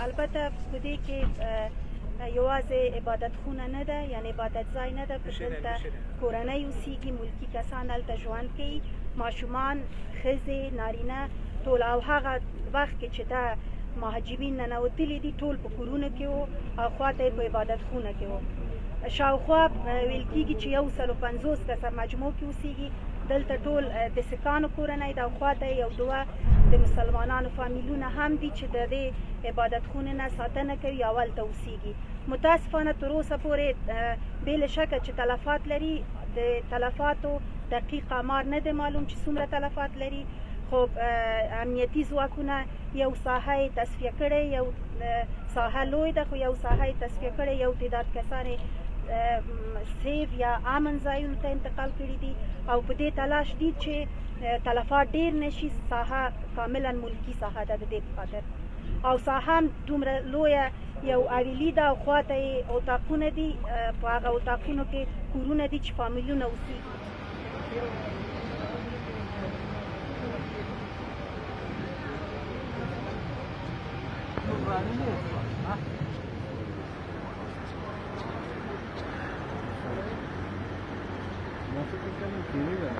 البته په دې کې یوازې عبادت خونه نه ده، یعنی عبادت ځای نه ده، په دلته کورنۍ اوسیږي، ملکي کسان هلته ژوند کوي، ماشومان، ښځې، نارینه ټول. او هغه وخت کې چې دا مهاجرین ننوتلي دي ټول په کورونو کې وو او خواته یې په عبادت خونه کې وو. شاوخوا ویل کیږي چې 150 کسه مجموع کې اوسیږي. دلته ټول د سکانو کورنۍ ده او خواته یې یو دوه د مسلمانانو فامیلونه هم دي چې د دې عبادت خونې نه ساتنه کوي او هلته اوسیږي. متاسفانه تر اوسه پورې بې له شکه چې تلفات لري، د تلفاتو دقیق آمار نه دی معلوم چې څومره تلفات لري، خو امنیتي ځواکونه یو ساحه یې تصفیه کړې، یو ساحه لوی ده خو یو ساحه یې تصفیه کړې، یو تعداد کسان یې safe یا امن ځایونو ته انتقال کړي دي او په دې تلاش دي چې تلفات ډیر نشي. ساحه کاملا ملکی ساحه ده د دې په خاطر، او ساحه هم دومره لویه یو حویلي ده او خواته یې اتاقونه دي، په هغه اتاقونو کې کورونه دي چې فامیلونه اوسیږي. ما فکر کردم که میبرم.